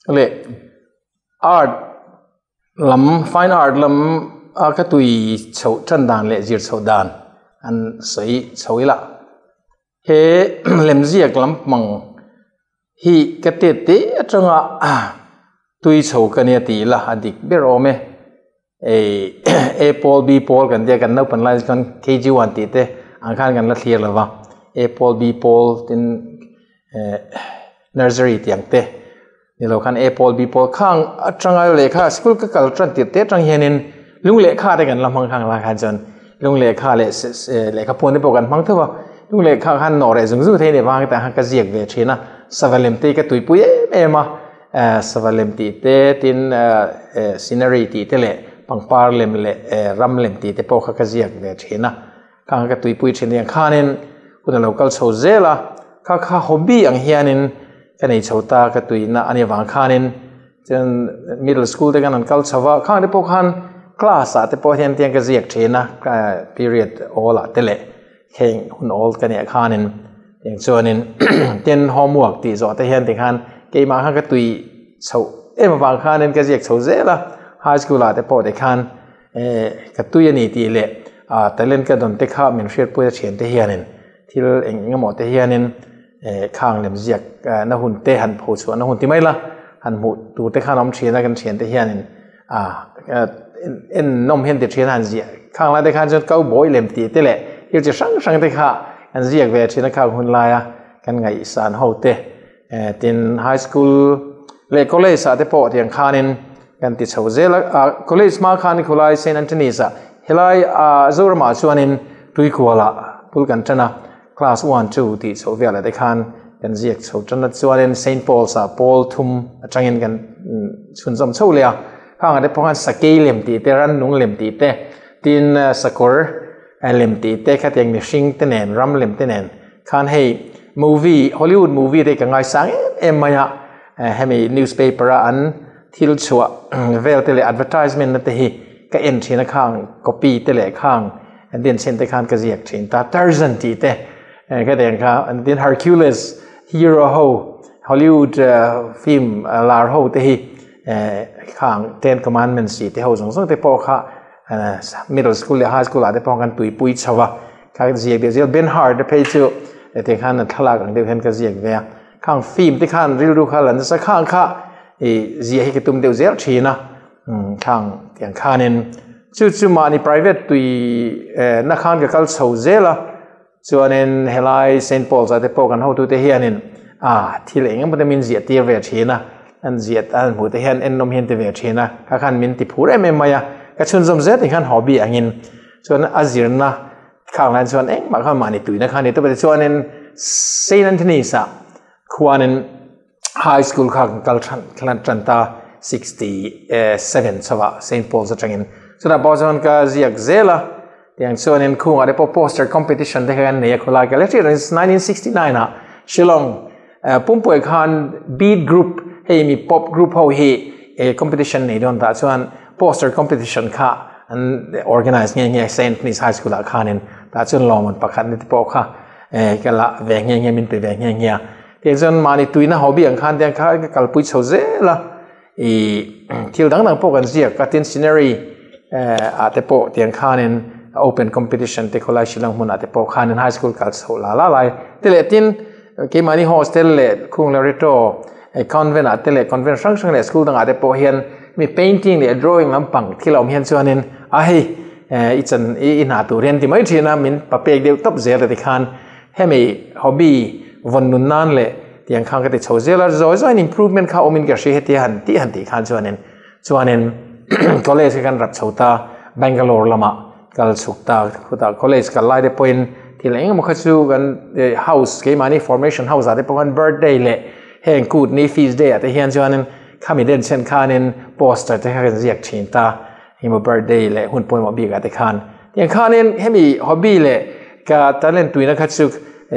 Le art lam fine art lam a ka tui chho tan dan le zir chho dan an sei chhoila he lemziak lam mang hi ka te te atanga tui chho ka nia ti la adik ber awm e ei A pawl B pawl kan tia kan naupan lai chuan KG1 tih te ang khan kan la thlir lova A pawl B pawl tin eh nursery tih ang te ni lo khan A pawl B pawl khang atanga lehkha school ka kal tan tirh te atang hianin lung lehkha te kan la hmang khang lai khan chuan lung lehkha leh lehkha puan te pawh kan hmang theuh a lung lehkha khan nawh reh zung zung thei a nih vang tah khan ka ziak ve thin a sava lem te hi ka tuipui em em a sava lem tih te tin scenery tih te leh pangpar lem leh ram lem tih te pawh kha ka ziak ve thin a khang ka tuipui thin ang khanin hun a lo kal chho zel a kha kha hobby ang hianin ka nei chho ta ka tuina a nih avang khanin chuan middle school te khan an kal chho va khang te pawh khan class ah te pawh hian tiang ka ziak thin a period awl ah te leh heng hun awl ka nih khanin tiang chuanin tin homework tih zawh te hian tikhan keimah khan ka tui chhoh em avang khanin ka ziak chho zel a high school ah te pawh tikhan eh ka tui a ni tih leh ah talent ka dawn te kha min hriatpui a thian te hianin thil eng eng emaw te hianin eh khang lem ziak na hun te han pho chhuah na hun ti mai la han hmuh tur te khan a awm thin a kan thian te hianin ah en nawm hian ti thin a han ziah khang lai te khan chuan cowboy lem tih te leh thil chi hrang hrang te kha an ziak ve thin a khang hun laia kan ngaihsan ho te eh tin high school leh college ah te pawh tiang khanin kan ti chho zel a ah college hma khan khulai Saint Anthony's ah helai ah Zoramah chuanin Tuikuala bul kan tan a class 1 2 tih chho velah te khan kan ziak chho tan a chuanin Saint Paul's ah pawl thum atangin kan chhunzawm chho leh a khangah te pawh khan sakei lem tih te rannung lem tih te tin sakawr lem tih te khatiang mihring te nen ram lem te nen khan hei movie Hollywood movie te ka ngaisang em em mai a hemi newspaper a an thil chhuah vel te leh advertisement na te hi ka en thin a khang copy te leh khang an den chen te khan ka ziak thin ta Tarzan tih te ka den kha an tin Hercules hero ho Hollywood film lar ho te hi khang Ten Commandments tih te ho zawng zawng te pawh kha middle school leh high school ah te pawh kan tuipui chho a kha ziak deuh zel Ben Hur te phei chu te khan a thlalak ang deuh hian ka ziak ve a khang film te khan rilru kha la nasa khang kha i zia hi ka tum deuh zel thin a khang tiang khanin chu chu mahni private tui na khan ka kal chho zel a chuanin helai Saint Paul's ah te pawh kan hotute hianin a thil eng emaw te min ziah tir ve thin a an ziah an hmuh te hian en nawm hian ti ve thin a kha khan min ti phur em em mai a ka chhunzawm zel ti khan hobby angin chuan a zirna khang lai chuan engmah khan mahni tuina kha a ni tawp a tichuanin Saint Anthony's ah khuanin high school kha kan kal than tan ta 67 chhoah Saint Paul's atangin chutah pawh chuan ka ziak zel a tiang chuanin khungah te pawh poster competition te kha kan nei a khawlai ka la hriat reng 1969 ah Shillong Pumpui khan beat group hei mi pop group ho hi competition nei dawn tah chuan poster competition kha an organize nge nge Saint Anthony's High School ah khanin tah chuan lawmman pakhat ni te pawh kha ka la ve nge nge min pe ve nge nge a Tiang chuan mahni tuina hobby ang khan tiang kha ka kalpui chho zel a, i thil dang dang pawh kan ziak a, tin scenery ah te pawh tiang khanin open competition te khawlai Shillong hmunah te pawh khanin high school kal chho la la lai te leh tin keimahni hostel leh khung Loreto convent ah te leh convent hrang hrang leh school dangah te pawh hian mi painting leh drawing lampang thil a awm hian chuanin a hei i chan i hna tur hian ti mai thin a min papek deuh tawp zel te tikhan Hemi hobby vawn nun nan leh tiang khan ka ti chho zel a, zawi zawiin improvement kha awmin ka hria heti han tih han tih khan chuanin chuanin college kha kan rap chho ta Bangalore lamah kal chhuk ta khutah college kal lai te pawhin thil eng emaw kha chu kan house keimahni formation house ah te pawh khan birthday leh heng kut ni feast day ah te hian chuanin khami den chen khanin poster te kha kan ziak thin ta emaw birthday leh hun pawimawh bik ah te khan Tiang khanin hemi hobby leh ka talent tuina kha chu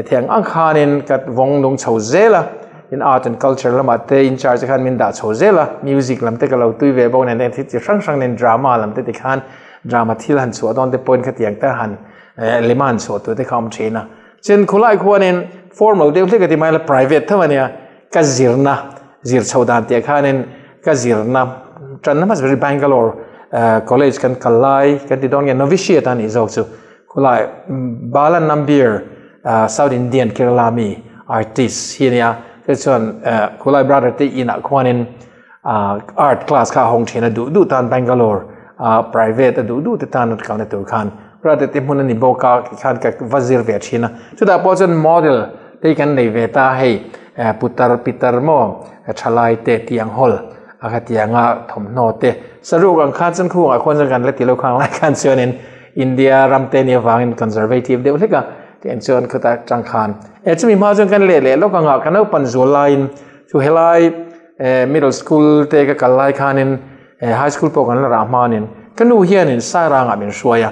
thiang ang khanin ka vawng nung chho zel a, in art and culture lamah te in charge khan min dah chho zel a, music lam te ka lo tui ve bawk nen eng thil chi hrang hrang nen drama lam te tikhan drama thil han chhuah dawn te pawhin khatiang te han lema han chhuah tur te kha awm thin a. Chuan khulai khuanin formal deuh hlek a ti mai la private tho a nia ka zirna. zir chho dan tih ah khanin ka zirna tanna hmasa ber hi Bangalore college kan kal lai kan ti dawn nge novitiate a nih zawk chu khulai Balan Nambiar South Indian Kerala mi artist hi a nia chuan khulai brother te inah khuanin art class kha a hawng thin a duh duh tan Bangalore ah private a duh duh te tan a kalna tur khan brother te hmun a ni bawk a tikhan ka va zir ve thin a chutah pawh chuan model te hi kan nei ve ta hei putar pitar maw thalai te tiang hawl a khatianga thawmhnaw te saruk ang khan chuan khungah khuan chuan kan la ti lo khang lai khan chuanin India ram te nih avangin conservative deuh hlek a tiang chuan khutah tang khan e chumi hma chuan kan leh leh lawk anga ka naupan zual laiin chu helai middle school te ka kal lai khanin high school pawh kan la rah hmanin ka nu hianin Sairangah min hruai a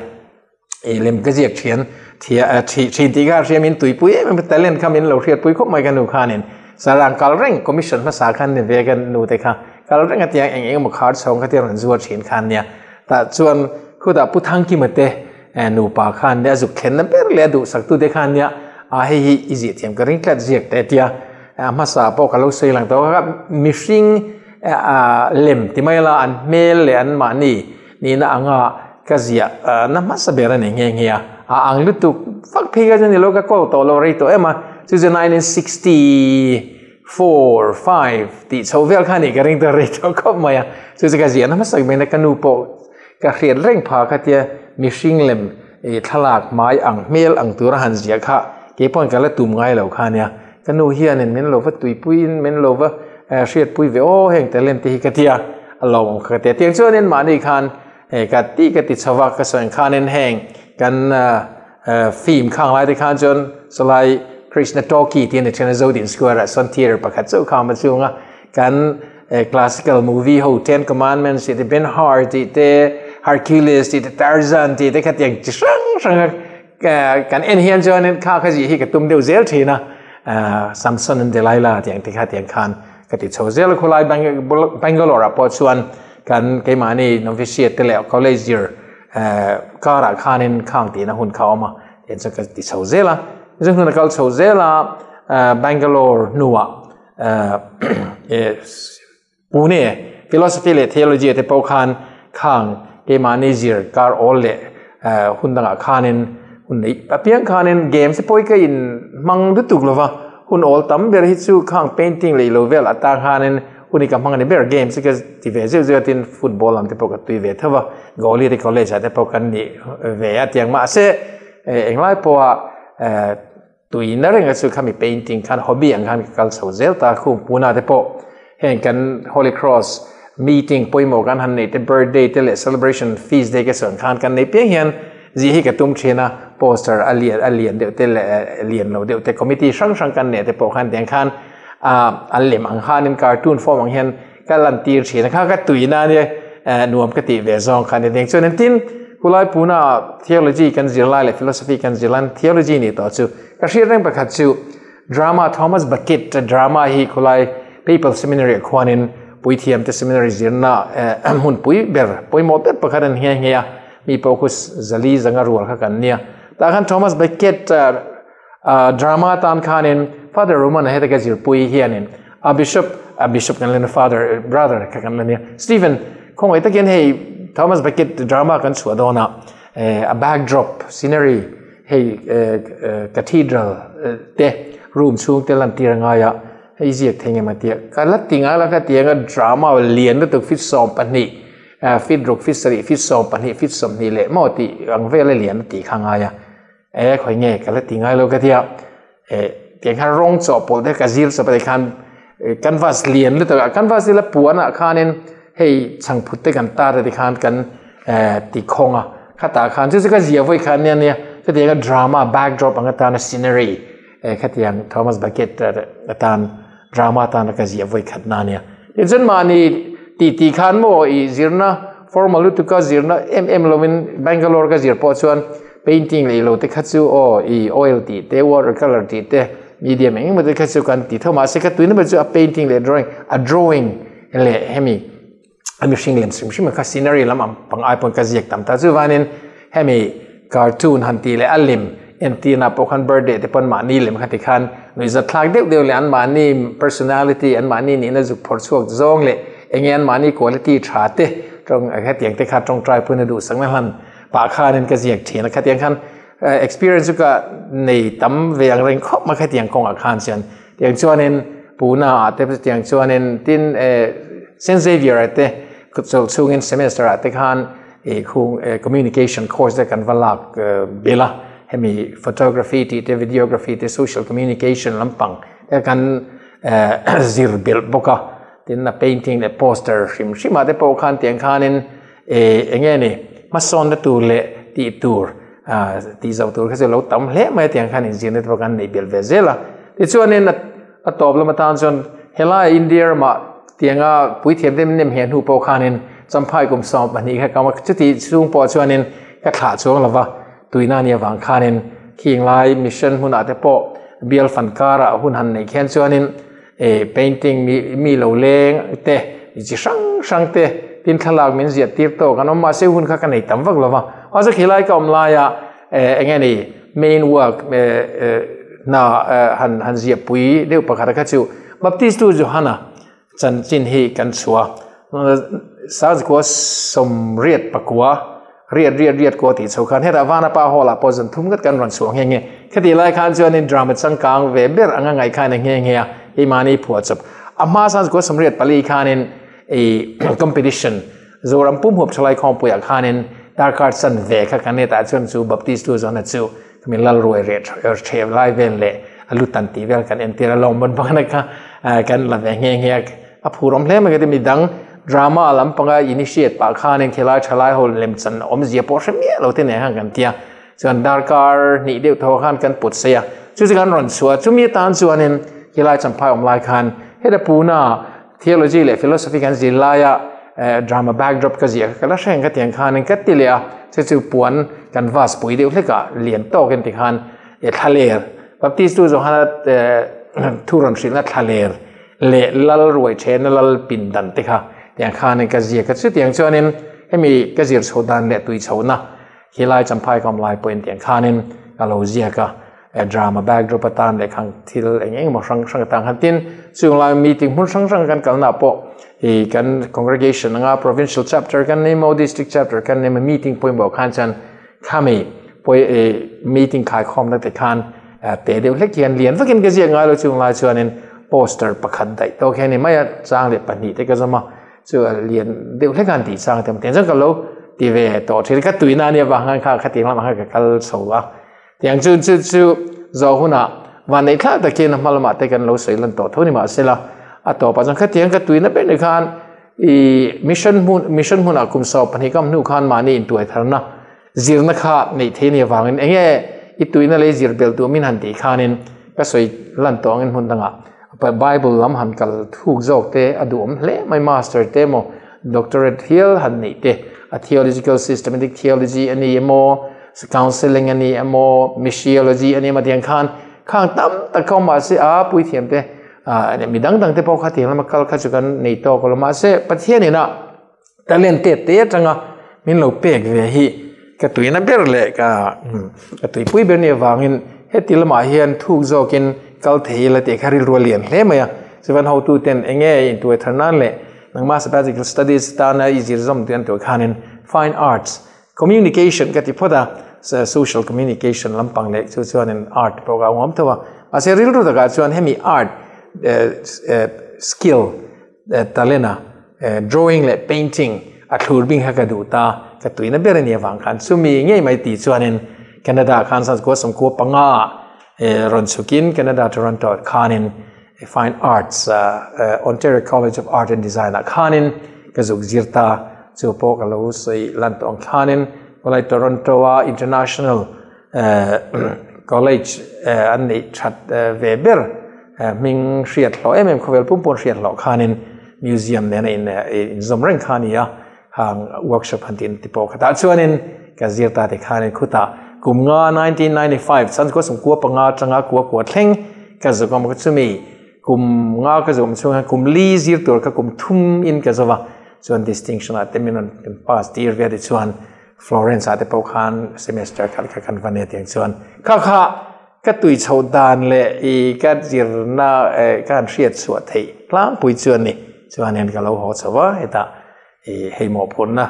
i lem ka ziak thian thia thi thin tih kha hria min tuipui em em talent kha min lo hriatpui khawp mai ka nu khanin Sairang kal reng commission hmasa khan ni ve ka nu te kha kal reng a tiang eng eng emaw khar chhawng kha tiang rawn zuar thin khan nia tah chuan khutah Pu Thangkima te nupa khan nia zuk thlenna ber leh a duhsak tute khan nia a hei hi i zih thiam ka ring tlat ziak teh tia a hmasa pawh ka lo sawi lang tawh a mihring lem ti mai la an hmel leh an mahni nihna anga ka ziah na hmasa ber a ni nghe nghe a a ang lutuk vak phei kha chu ni lo ka call tawh lo rei tawh em a chu chu 1964 5 tih chho vel kha ni ka ring tawh rei tawh khawp mai a chu chu ka ziah na hmasa ber na ka nu pawh Ka hriat reng pha kha tia mihring lem i thlalak hmai ang hmel ang tura han ziah kha keipawn ka la tum ngai lo kha nia. Ka nu hianin min lo va tuipuiin min lo va hriatpui ve aw heng talent te hi ka tia a lo awm kha ka tia. Tiang chuanin mahni khan ka ti ka ti chho va ka sawi ang khanin heng kan film khang lai te khan chuan chulai Krishna Talkie tih a ni thin a Zodin Square ah sawn theatre pakhat chauh kha a awm a chunga kan classical movie ho Ten Commandments tih te Ben Hur tih te Hercules tih te Tarzan tih te khatiang chi hrang hrang a kan en hian chuanin kha kha zih hi ka tum deuh zel thin a Samson and Delilah tih ang te kha tiang khan ka ti chho zel a khulai Bangalore ah pawh chuan kan keimahni novitiate te leh college year karah khanin khang tihna hun kha a awm a tiang chuan ka ti chho zel a zing hun a kal chho zel a Bangalore hnuah Pune philosophy leh theology te pawh khan khang keimahni zir kar awl leh hun dangah khanin hun neih apiang khanin games te pawh hi ka in hmang lutuk lova hun awl tam ber hi chu khang painting leh ilo vel atang khanin hun hi ka hmang a ni ber games hi ka ti ve zeuh zeuh a tin football lam te pawh ka tui ve tho va goalie te college ah te pawh kan nih ve a tiang mahse englai pawha Tuina renga chu khami painting khan hobby ang khan ka kal chho zel ta khung Pune te pawh heng kan Holy Cross meeting pawimawh kan han neih te birthday te leh celebration feast day te chuan khan kan neih piang hian zih hi ka tum thin a poster a lian a lian deuh te leh lian lo deuh te committee hrang hrang kan neih te pawh khan tiang khan a lem ang khanin cartoon form ang hian ka lan tir thin a kha ka tuina ania nuam ka tih ve zawng kha ni deng chuan engtin khulai puna theology kan zir lai leh philosophy kan zir lai theology ni tawh chu ka hriat reng pakhat chu drama Thomas Becket drama hi khulai Papal Seminary ah khuanin puithiam te seminary zirna hmun pui ber pawimawh ber pakhat an nghe nghe a mi pawh khu zali zanga rual kha kan nia tah khan Thomas Becket Drama tan khanin Father Roman a heta ka zirpui hianin a bishop a bishop kan lena father brother kha kan lenia Stephen khawngaih takin hei Thomas Becket drama kan chhuah dawn a a backdrop scenery hei cathedral te room chhung te lan tir a ngai a hei ziak thei ngem a tia ka la ti ngai la ka ti anga drama lian lutuk feet 12 feet ruk feet sarih feet 12 feet 20 leh maw tih ang vel a lian a tih kha ngai a. E khawi nge ka la ti ngai lo ka tia e tiang khan rawng chawhpawlh te ka zir chawp a tikhan canvas lian lutuk a canvas hi la puan ah khanin hei chhangphut te kan tar a tikhan kan ti khawng a khatah khan chu chu ka ziah vawi khan nia nia chutiang a drama backdrop ang atana scenery e khatiang Thomas Becket atan drama atana ka ziah vawi khat na nia tichuan mahni tih tih khan maw ih zirna formal lutuk a zirna em em lovin Bangalore ka zir pawh chuan painting leh ilo te kha chu aw ih oil tih te water colour tih te medium eng emaw te kha chu kan ti tho mahse ka tuina ber chu a painting leh drawing a drawing leh hemi a mihring lem hrim hrim kha scenery lam ang pang ai pawn ka ziak tam ta chuvanin hemi cartoon han tih leh a lem Entirna pawh khan birthday te pawn mahni lem kha tikhan nuihzat thlak deuh deuh leh an mahni personality, an mahni nihna zuk phawrh chhuak zawng leh enge an mahni quality tha te tawng hetiang te kha tawngtai pawhin a duhsakna hlan pah khanin ka ziak thin a. Khatiang khan experience chu ka nei tam ve ang reng khawp mai khatiang kawngah khan chuan. Tiang chuanin Pune ah te tiang chuanin tin Saint Xavier ah te chawlh chhungin semester ah te khan khung communication course te kan va lak bel a. Hemi photography tih te, videography te, social communication lampang te kan zir belh bawk a. Tin a painting leh poster hrim hrim ah te pawh khan tiang khanin eng nge ni hmasawnna tur leh tih tur tih zo tur kha chu lo tam hle mai a. Tiang khan inzirna te pawh kan neih belh ve zel a. Tichuanin a tawp lam atan chuan helai India ramah tianga puithiam te nem hian hnu pawh khanin Champhai kum 12 kha kam a. Chuti chhung pawh chuanin ka thlah chuang lova tuina ni avang khanin khing lai mission hmunah te pawh bial fan karah hun han nei khian chuanin painting mi lo leng te chi hrang hrang te tin thlalak min ziah tir tawk an awm. Mahse hun kha ka nei tam vak lova. Mahse khilai ka awm laia enge ni main work na han han ziah pui deuh pakhat kha chu Baptist tu Johana chanchin hi kan chhuah 1988 8 8 8 ko ti chho khan heta vana pa hall ah pawh zan thum ngat kan rawn chhuah nghe nghe. Khati lai khan chuanin drama changkang ve ber anga ngai khan a nghe nghe a. Keimahni phuah chawp a hma 1984 khanin competition Zoram pum huap thalai khawmpuiah khanin darkar chan ve kha kan hetah chuan chu Baptist tu Johana chu min lal ruai re thep lai vel leh a lutan tih vel kan entir a lawm ban bangna kha kan la ve nghe nghe a. Phurawm hle mai ka ti. Midang drama lampanga initiate pah khanin khilai thalai ho lem chan awmzia pawh hre miah lo te nen khan kan tia chuan darkar hnih deuh tho khan kan put sei a. Chu chu kan rawn chhuah chumi atan chuanin khilai Champhai awm lai khan heta Pune theology leh philosophy kan zir laia drama backdrop ka ziah ka la hreng ka tiang khanin ka ti leh a. Chu chu puan kan vas pui deuh hlekah lian tawkin ti khan thlaler Baptist tu Johana thu rawn hrilhna thlaler leh lal ruai thena lal pindan te kha tiang khanin ka ziah ka. Chu tiang chuanin hemi ka zir chho dan leh tui chho na khilai Champhai kam lai pawhin tiang khanin ka lo ziak a. Drama backdrop atan leh khang thil eng eng emaw hrang hrang atang khan tin chung lai meeting hmun hrang hrang kan kalna pawh kan congregation anga provincial chapter kan nei mo, district chapter kan nei meeting pawimawh khan chuan khami poi meeting khai khawm na te khan te deuh hlek hian lian vakin ka ziak ngai lo. Chung lai chuanin poster pakhat daih to khian ni mai a chang leh pahnih te ka zama chu lian deuh hlek han ti chang te ten chuan ka lo ti ve to thil ka tuina ania wang kha kha ti lam kha ka kal chho a. Tiang chu chu chu zo huna van nei thla takin hmalama te kan lo sei lan to thoni ma sela a to pa chang kha tiang ka tuina be ni khan i mission mun mission huna kum so pani kam nu khan mani in tuai tharna zirna kha nei the ni wangin enge i tuina le zir bel tu min han ti khanin ka soi lan tong in hun danga pa Bible lam han kal thuk jok te adu om hle mai master te mo doctorate hial han nei te a theological systematic theology ani emo, counseling ani emo, missiology ani ma tiang khan khang tam tak ko ma se a pui thiam te a mi dang dang te pawh kha tiang lama kal kha chu kan nei to ko ma se Pathian ina talent te te tanga min lo pek ve hi ka tuina ber le ka ka tui pui ber ni wangin heti lama hian thuk zawkin kal thei la te kharil rual lian hle mai a. Chuan ho tu ten enge in tuai tharnan le nangma sabbatical studies ta na izir zom ten to khanin fine arts communication ka ti phoda social communication lampang le chu chuan in art program awm thawa a se ril ru taka chuan hemi art skill talena drawing le painting a thlur bing ha ka du ta ka tuina ber ani awang khan chumi ngei mai ti chuanin Canada khan san ko som ko panga ron chukin Canada Toronto khanin fine arts Ontario College of Art and Design a khanin ka zuk zirta chu po ka lo sei lan tong khanin walai Toronto a international college an nei that ve ber ming hriat hlo em em khovel pum pon hriat hlo khanin museum ne na in in zom reng khania hang workshop han tin ti po khata chuanin ka zirta te khanin khuta kum nga 1995 san ko sum ko panga tanga ko ko thleng ka zogom ka chumi kum nga ka zogom chung kum li zir tur ka kum thum in ka zawa chuan distinction a te minon pass tir ve de chuan. Florence ah te pawh khan semester khat kha kan va nia tiang chuan kha kha ka tui chhoh dan leh i ka zirna ka han hriat chhuah theih tlangpui chu a ni. Chuanin ka lo haw chho a, hetah i hei mawhphurhna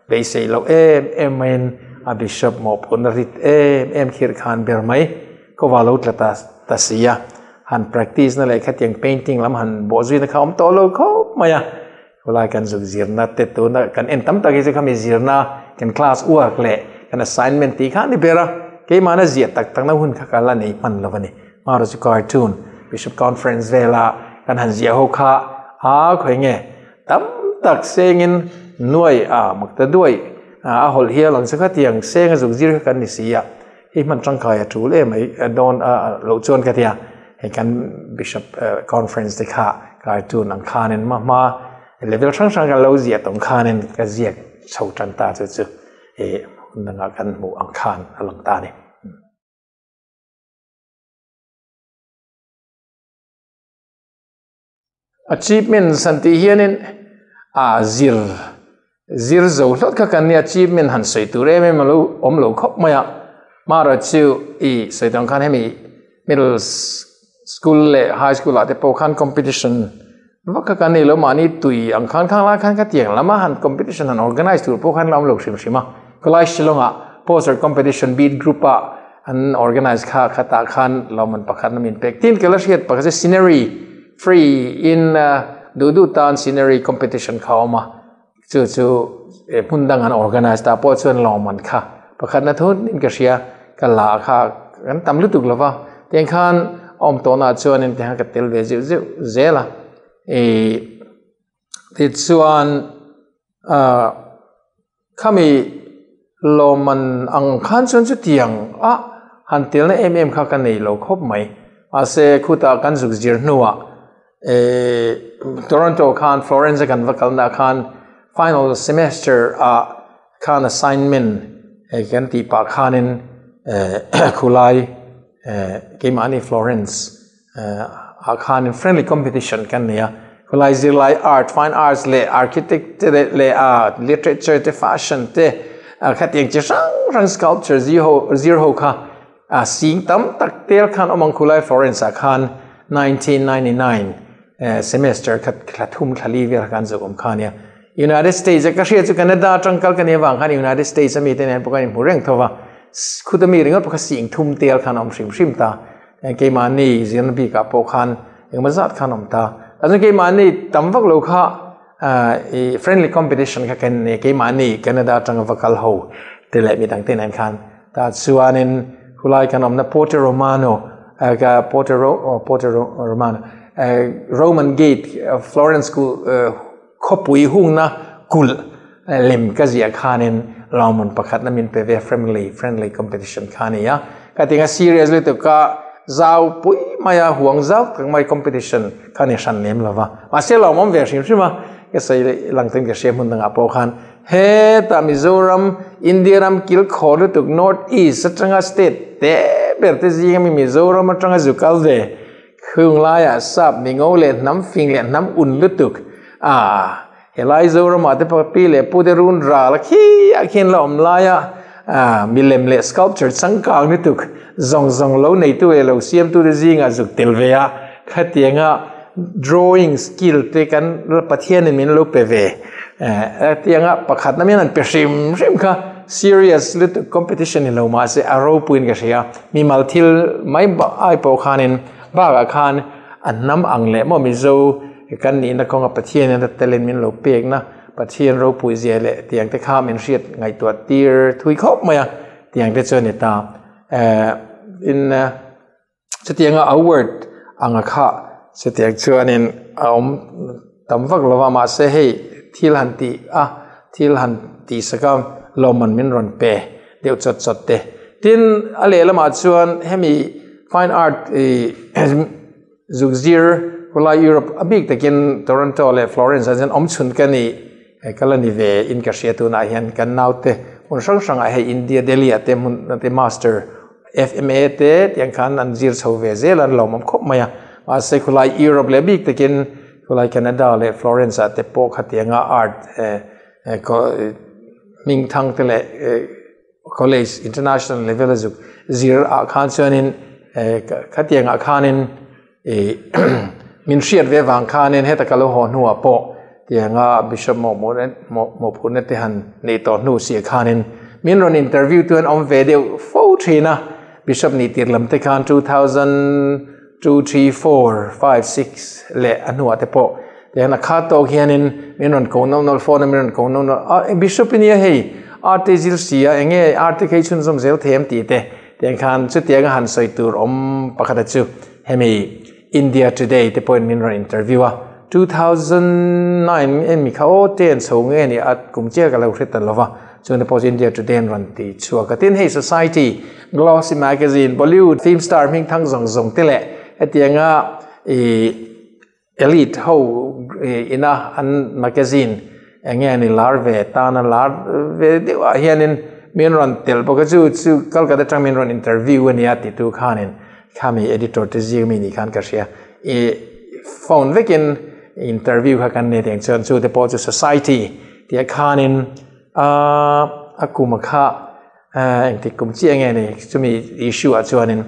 beisei loh em em maiin a bishop mawhphurhna rit em em khirh khan ber mai ko va lo tla ta ta si a, han practice na leh khatiang painting lam han bawh zuina kha a awm tawh lo khawp mai a. Khulai kan zuk zirna te tuna kan en tam tak hi chu khami zirna kan class work leh kan assignment tih kha a ni ber a, keimahna ziah tak takna hun kha ka la nei hman lo a ni. Hmarawh chu cartoon, Bishop Conference vela kan han ziah ho kha a khawi nge tam tak sengin nuai a mak ta duai a hawlh hial ang chu khatiang seng a zuk zir kha kan ni si a, hei hman tangkai a tul em mai dawn loh chuan ka tia. Hei kan Bishop Conference te kha cartoon ang khanin hma hma level hrang hrang kan lo ziah tawng khanin ka ziak chho tan ta chu chu i hun dangah kan hmuh ang khan a lang ta a ni. Achievements han tih hianin a zir zir zo hlawt kha kan nia achievement han sawi tur em em a lo awm lo khawp mai a marawh chu i sawi tawng khan hemi middle school leh high school ah te pawh khan competition vak kha kan nei lo mahni tui ang khan khang lai khan khatiang lama han competition han organize tur pawh khan la awm lo hrim hrim a khawlai Shillong ah poster competition beat group ah an organize kha khatah khan lawmman pakhat na min pek tin ka la hriat pakhat chu scenery free in duh duh tan scenery competition kha a awm a chu chu hmun dang an organize ta pawh chuan lawmman kha pakhat na thut in ka hria ka la kha kan tam lutuk lova tiang khan a awm tawh na chuan in tiang ka tel ve zeuh zeuh zel a ih tichuan ah Khami lawmman ang khan chuan chutiang a han telna em em kha ka nei lo khawp mai. Mahse khutah kan zuk zir hnuah Toronto khan Florence a kan va kalna khan final semester ah khan assignment kan tih pah khanin khulai keimahni Florence ah khanin friendly competition kan nei a khulai zirlai art fine arts leh architect te leh a literature te fashion te khatiang chi hrang hrang sculpture zir ho zir ho kha a sing tam tak tel khan awm ang khulai Florence ah khan 1999 semester khat thla thum thla li vel khan zawk awm kha ania United States a ka hria chu Canada atang kal ka nih avang khan United States ami te nen pawh kan inhmu reng tho va khuta mi ringawt pawh kha sing thum tel khan a awm hrim hrim ta. Keimahni zirna bikah pawh khan engemaw zat khan awm ta. Tah chuan keimahni tam vak lo kha i friendly competition kha kan nei keimahni Canada atanga va kal ho te leh midang te nen khan. Tah chuanin khulai kan awmna Porto Romano Porto Porto Romano Roman Gate Florence school khawpui hungna kulh lem ka ziah khanin lawmman pakhat na min pe ve friendly friendly competition kha ni a ka tinga serious lutuk ka zau pui mai a huang zau tak mai competition kha ni hran lem lova mahse lawmawm ve hrim hrim a ka sawi lang ten ka hria hmun dangah pawh khan heta Mizoram India ram kil khawr lutuk North East atanga state te ber te zinga mi Mizoram atanga zu kal ve khung laiah sap mingo leh hnam fing leh hnam un lutuk a Helai Zoramah te pakhat pi leh pu te run ral a khi ah khian la awm lai a, milem leh sculpture changkang lutuk zawng zawng lo neitu leh lo siamtu te zingah zuk tel ve a, khatianga drawing skill te kan Pathianin min lo pe ve tianga pakhatna min han pe hrim hrim kha serious lutuk competition ni lo mahse a ropuiin ka hria, mimal thil mai ai pawh khanin bakah khan a hnam ang leh maw Mizo Kan nihna kawnga Pathianin a telin min lo pekna Pathian ropui zia leh tiang te kha min hriat ngaihtuah tir thui khawp mai a, tiang te chu a ni ta. In chutianga award anga kha chutiang chuanin a awm tam vak lo va, mahse hei thil han tih a, thil han tih sak a lawmman min rawn pe deuh chawt chawt te. Tin, a lehlamah chuan hemi fine art Zukzir, khulai Europe a bik takin Toronto leh Florence ah hian awm chhun ka ni ka la ni ve in ka hria tunah hian kan naute hmun hrang hrangah hei India Delhi ah te hmun te master FMA te tiang khan an zir chho ve zel a an lawmawm khawp mai a mahse khulai Europe leh a bik takin khulai Canada leh Florence ah te pawh khatianga art. Ming thang te leh college international level a zuk zir ah khan chuanin khatiang ah khanin min hriat ve vang khanin heta ka lo haw hnuah pawh tianga bishop mawhphurhna te han neih tawh hnu si khanin min rawn interview tu an awm ve deuh fo thin a. Bishop nih tir lam te khan 2002, 3, 4, 5, 6 leh a hnuah te pawh tihian a khat tawk hianin min rawn ko nawlh nawlh phone a min rawn ko nawlh nawlh a Bishop i nia hei art te zir si a enge art te kha i chhunzawm zel thei em tih te tiang khan chutiang a han sawi tur awm pakhat a chu hemi India Today te pawhin min rawn interview a 2009 en mi kha aw ten chho nge ni a kum chiah ka lo hre ta lova chuan te pawh chu India Today an rawn ti chhuak a tin hei society Glossy Magazine Bollywood film star hming thang zawng zawng te leh hetianga ih elite ho ina an magazine eng nge ni lar ve tana lar ve deuh ah hianin min rawn tel bawk a chu chu Calcutta atang min rawn interview ania ti tu khanin Khami editor te zing mi nih khan ka hria. I phone vekin interview kha kan nei teng chuan chu te pawh chu society tia khanin a a kum kha engtik kum chiah nge ni chumi issue ah chuanin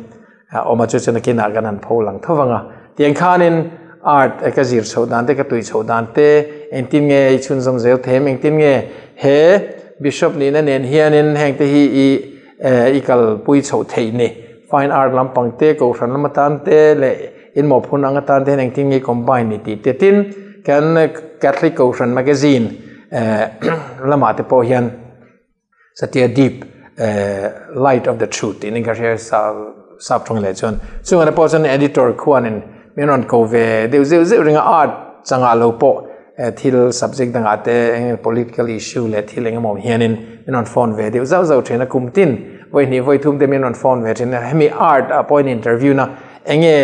awm a chu chuan kinah kan han pho lang tho vang a. Tiang khanin art ka zir chhoh dan te ka tui chhoh dan te engtin nge i chhunzawm zel them engtin nge he bishop nihna nen hianin heng te hi i i kalpui chhoh theih ni. Fine art lampang te, kohhran lam atan te leh inmawhphun ang atan te hian engtin nge combine ni tih te tin kan Catholic kohhran magazine lamah te pawh hian Satya Deep Light of the Truth tih in ka hria sap tawng leh chuan chungah te pawh chuan editor khuanin min rawn ko ve deuh zeuh zeuh ringa art changah lo pawh thil subject dangah te eng political issue leh thil eng emaw hianin min rawn phone ve deuh zauh zauh thin a kum tin vawi hnih vawi thum te min rawn phone ve thin a hemi art ah pawhin interview na enge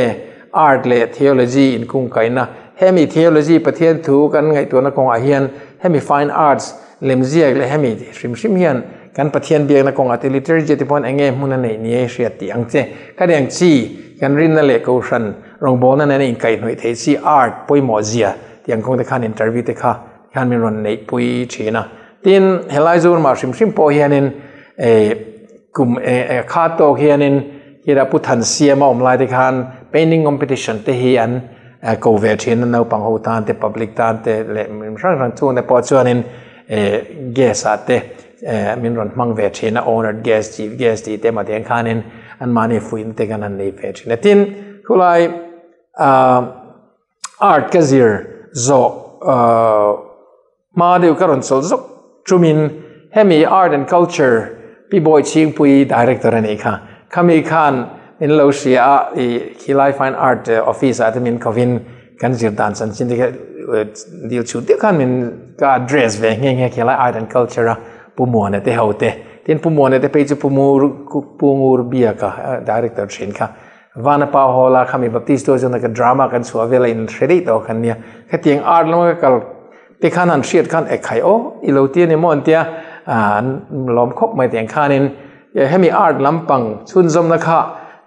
art leh theology inkungkaihna hemi theology Pathian thu kan ngaihtuahna kawngah hian hemi fine arts lemziak leh hemi hrim hrim hian kan Pathian biakna kawngah te liturgy te pawhin enge hmun a neih ni a hriat tih ang che khatiang chi kan rinna leh kohhran rawngbawlna nena inkaihhnawih theih chi art pawimawh zia Tiang kawng te khan interview te kha khan min rawn neih pui thin a. Tin, helai Zoramah hrim hrim pawh hianin eh kum eh kha tawk hianin khirah Pu Thansiama awm lai te khan painting competition te hi an ko ve thin a, naupang ho tan te, public tan te leh mi hrang hrang chungte pawh chuanin eh guest ah te eh min rawn hmang ve thin a, honoured guest, chief guest tih te emaw tiang khanin anmahni fuihna te khan an nei ve thin a. Tin, khulai ah. Art ka zir zawh hma deuh ka rawn chawlh zawk chumin hemi Art and Culture Pi Bawi Chhingpui Director a nih kha. Khami khan min lo hria a, i khilai Fine Art Office ah te min kovin kan zir dan chanchin te kha dil chhut deuh khan min ka address ve nghe nghe khilai Art and Culture a Pu Muana te ho te. Tin Pu Muana te phei chu Pu Ngur Biaka Director thin kha. Vana pa hall a khami Baptist tu chuan ka drama kan chhuah vel a in hre daih tawh khan nia. Khatiang art lama ka kal te khan han hriat khan e khai aw i lo ti a ni maw an tia an lawm khawp mai tiang khanin hemi art lampang chhunzawmna kha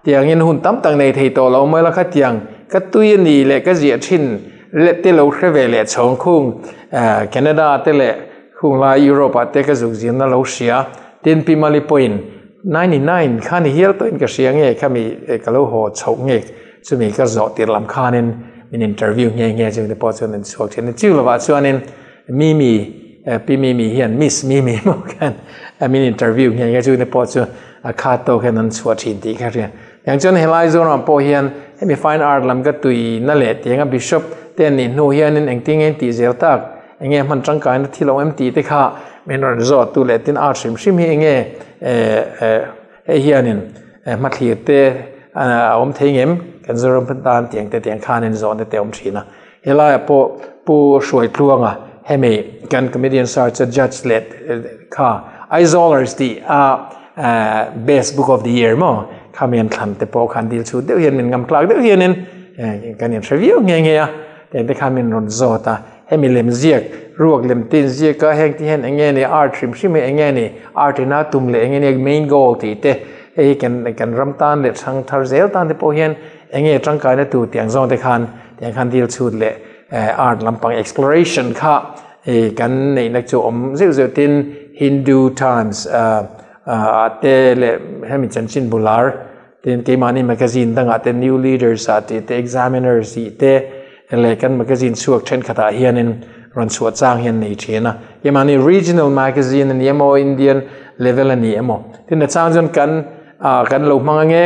tiangin hun tam tak nei thei tawh lo mai la khatiang ka tui a ni leh ka ziah thin leh te lo hre ve leh chhawng khung Canada te leh khung lai Europe ah te ka zuk zirna lo hria tin Pi Mali pawhin 99 kha ni hial tawhin ka hria nge khami ka lo haw chhoh nge chumi ka zawh tir lam khanin min interview nge nge chumi te pawh chuan min chhuak thin a chiu lovah chuanin Mimi Pi Mimi hian Miss Mimi maw khan min interview nge nge chumi te pawh chu a khat tawk hian an chhuah thin tih ka hria. Tiang chuan helai Zoram pawh hian hemi fine art lam ka tui na leh tianga Bishop te an nih hnu hianin engtin nge tih zel tak enge hman tangkaina thil awm em tih te kha min rawn zawt tu leh tin art hrim hrim hi enge hei hianin hmathlir te a awm thei ngem kan Zoram tan tiang te tiang khanin zawhna te awm thin a. Helaiah pawh Pu Hruaitluanga hemi kan comedian search a judge leh kha Aizawlers tih a best book of the year maw khami an thlan te pawh khan dil chhut deuh hian min ngam tlak deuh hianin kan inhre viau nghe nghe a tiang te khan min rawn zawt a hemi lem ziak ruak lem te inziak a heng te hian eng nge ni art hrim hrim hi eng nge ni art ina tum leh eng nge ni main goal tih te hei hi kan kan ram tan leh thang thar zel tan te pawh hian eng nge tangkaina tur tiang zawng te khan tiang khan dil chhut leh art lampang exploration kha kan neihna chu awm zeuh zeuh tin Hindu Times ah te leh hemi chanchin bular tin keimahni magazine dangah te New Leaders ah tih te Examiners tih te leh kan magazine chhuak thenkhatah hianin rawn chhuah chang hian nei thin a. Keimahni regional magazine a ni emaw Indian level a ni emaw tin a chang chuan kan ah kan lo hmang ange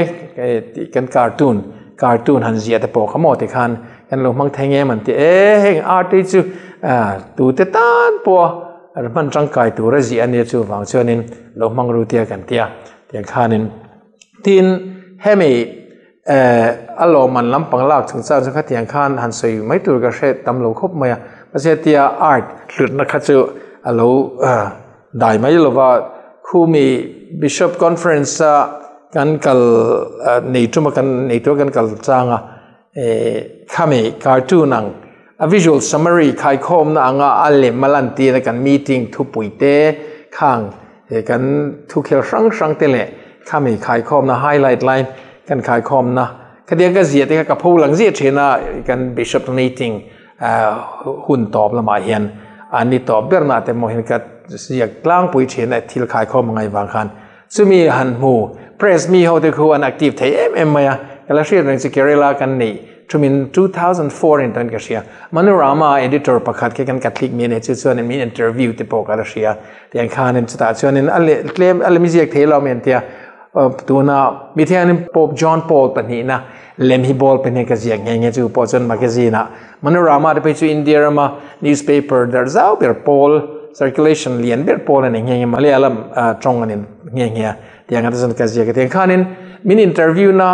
tih kan cartoon cartoon han ziah te pawh kha maw tikhan kan lo hmang thei ngem an ti e heng art hi chu ah tute tan pawha hman tangkai tur a ziah a nia chuvang chuanin lo hmang ru tia kan ti a tiang khanin tin hemi eh a lawmman lampang lak chungchang chu khatiang khan han sawi mai tur ka hre tam lo khawp mai a mahse tia art hlutna kha chu a lo dai mai lova khumi bishop conference a kan kal nei tuma kan nei tura kan kal chang a eh khami cartoon ang a visual summary khaikhawmna anga a lem a lan tir a kan meeting thupui te khang he kan thu khel hrang hrang te leh khami khaikhawmna highlight line kan khaikhawmna khatiang ka ziah te kha ka pho lang ziah thin a kan bishop meeting hun tawp lamah hian an ni tawp ber na te maw hian ka ziak tlangpui thin a thil khaikhawm a ngaih vang khan chumi han hmu press mi ho te khu an active thei em em mai a ka la hriat reng chu Kerala kan neih Thumin 2004 in tan ka hria. Manorama editor pakhat khi kan Catholic mi a ni chu chuanin min interview te pawh ka la hria. Tiang khanin chutah chuanin a leh tlem a lem ziak thei lo mai an tia. Tuna mi thiangin Pope John Paul pahnihna lem hi ball pen hi ka ziak nghe nghe chu pawh chuan magazine ah Manorama te phei chu India rama newspaper darh zau ber pawl circulation lian ber pawl a ni nghe nghe Malayalam tawng a ni nghe nghe a. Tiang ata chuan ka ziak a. Tiang khanin min interview na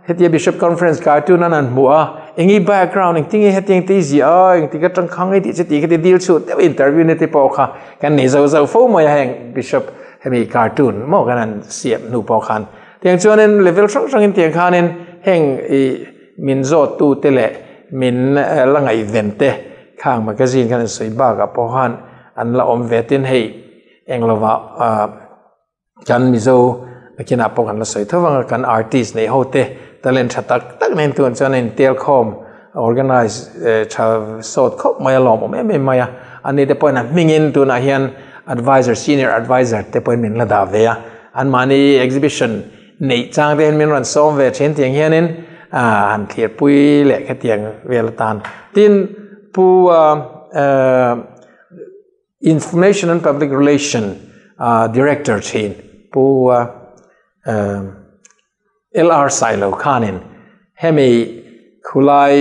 hetia Bishop Conference kai tun an han hmuh a, eng i background engtin nge hetiang te i ziah a, engtik atang kha nge tih chu tih kha ti dil chhuah deuh interview na te pawh kha kan nei zo zo fo mai a heng Bishop hemi cartoon maw kan han siam hnu pawh khan. Tiang chuanin level hrang hrangin tiang khanin heng i min zawt tu te leh min la ngaihven te khang magazine khan an sawi bakah pawh khan an la awm ve tin hei englovah ah Kan Mizo nakinah pawh kan la sawi tho vang a, kan artist neih ho te talent tha tak tak nen tun chuan a intel khawm organize tha sawt khawp mai a lawmawm em em mai a. Ani te pawhin a hmingin tunah hian advisor senior advisor te pawhin min la dah ve a. Anmahni exhibition neih chang te hian min rawn sawm ve thin tiang hianin han thlirpui leh khatiang vel atan. Tin, Pu Information and Public Relation Director thin Pu LR Sailo khanin hemi khulai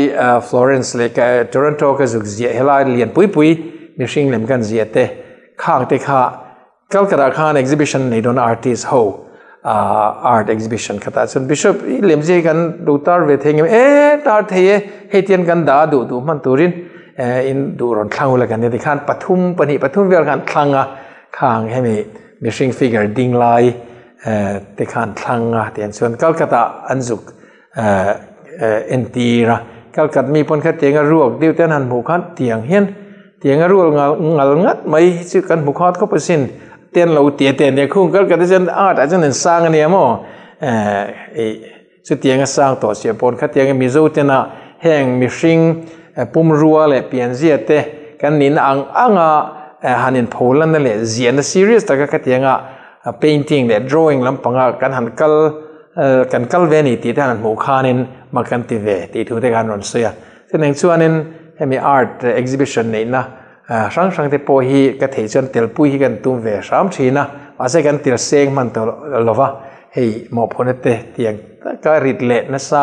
Florence leh Toronto ka zuk ziah helai lian pui pui mihring lem kan ziah te khang te kha Calcutta khan exhibition nei dawn artist ho art exhibition khatah chuan Bishop i lemzia hi kan lo tar ve thei ngem e tar thei e hei tian kan dah a duh duh hman turin in duh rawn thlang ula kan ti khan pathum pahnih pathum vel khan thlang a khang hemi mihring figure ding lai te khan thlang a tiang chuan Calcutta an zuk entir a Calcutta mi pawn kha tianga ruak deuh te an han hmuh khan tiang hian tiang a rual ngal ngal ngat mai hi chu kan hmu khat khawp asin te an lo ti a te an tia khung Calcutta chuan art ah chuan an sang ania maw ih chutiang a sang tawh sia pawn khatiang Mizo tena heng mihring pumrua leh pianzia te kan nihna ang anga han inpholanna leh ziahna serious taka khatianga painting leh drawing lampanga kan han kal kan kal ve a ni tih te han hmuh khanin mak kan ti ve tih thu te khan rawn sawi a. Chutiang chuanin hemi art exhibition neihna hrang hrang te pawh hi ka theih chuan telpui hi kan tum ve hram thin a, mahse kan tel seng hman tawh lo va, hei mawhphurhna te tiang taka rit leh nasa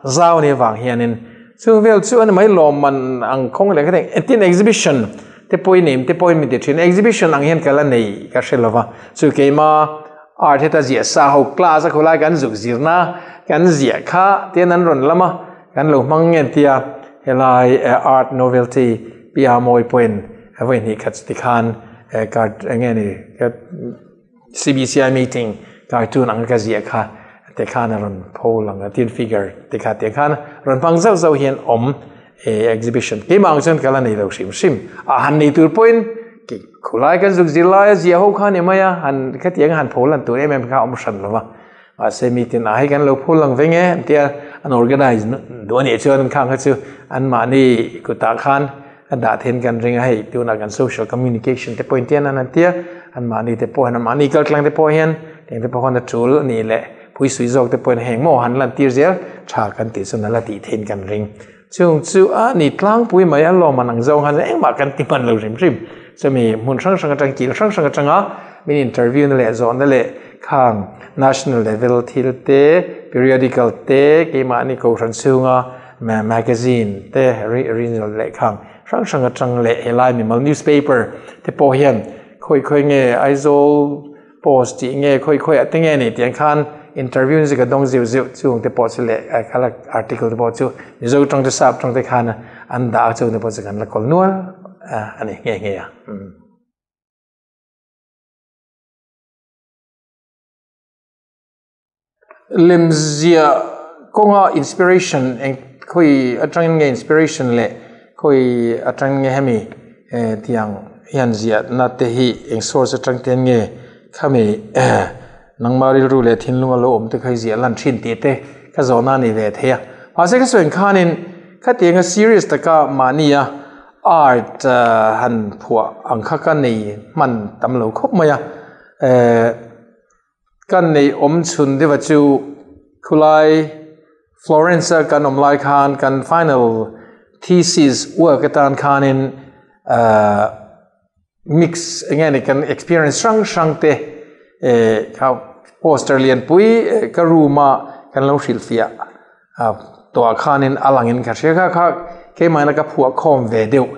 zau ni avang hianin chung vel chu a ni mai lawmman ang khawng leh khatiang engtin exhibition te pawhin neih te pawhin min ti thin exhibition ang hian ka la nei ka hre lo va, chu keima art heta ziah sa ho class a khawlai kan zuk zirna kan ziah kha tian an rawn lam a. Kan lo hmang nge tia helai art novelty Pi Mawi pawhin vawi hnih khat chuti khan card enge ni CBCI meeting cartoon ang ka ziah kha te khan a rawn pho lang a tin figure te kha te khan rawn hmang zauh zauh hian awm exhibition keimah ang chuan ka la nei lo hrim hrim a han nei tur pawhin khulai kan zuk zir lai a ziah ho kha ni mai a han khatiang han pho lan tur em em kha awm hran lo va. Mahse meeting ah hi kan lo phul ang veng e an tia an organize duh anih chuan an khang kha chu anmahni kutah khan. a dah then kan ring a hei tuna kan social communication te point hian an tia an mahni te pawh hian mahni kal tlang te pawh hian tiang te pawh khan a tul ni leh pui sui zawk te pawhin heng maw han lan tir zel tha kan tih chuan a la tih thein kan ring chung chu a ni tlangpui mai a lawm an ang zawng han engmah kan ti hman lo hrim hrim chumi hmun hrang hrang atang kil hrang hrang atanga min interview na leh zawhna leh khang national level thil te periodical te keimahni kohhran chhunga magazine te regional leh khang hrang hrang atang leh helai mimal newspaper te pawh hian khawi khawi nge Aizawl post tih nge khawi khawi ah te nge ni tiang khan interview zika dawng zeuh zeuh chung te pawh chu leh khala article te pawh chu Mizo tawng te sap tawng te khan an dah a chung te pawh chu kan la kawl nual a ni nge nge a. Lemzia kawnga inspiration eng khawi atangin nge inspiration leh khawi atangin nge hemi tiang hian ziahna te hi eng source atang ten nge khami nangma rilru leh thinlung a lo awm te kha hi ziah lan thin tih te ka zawhna a ni ve thei a. Mahse ka sawi khanin khatianga serious taka mahnia art han phuah ang kha ka nei hman tam lo khawp mai a. Kan nei awm chhun deuha chu khulai Florence a kan awm lai khan kan final thesis work atan khanin mix enge ni kan experience hrang hrang te kha poster lian pui ka room a kan lo hrilhfiah tawh ah khanin a langin ka hria kha kha keimahna ka phuah khawm ve deuh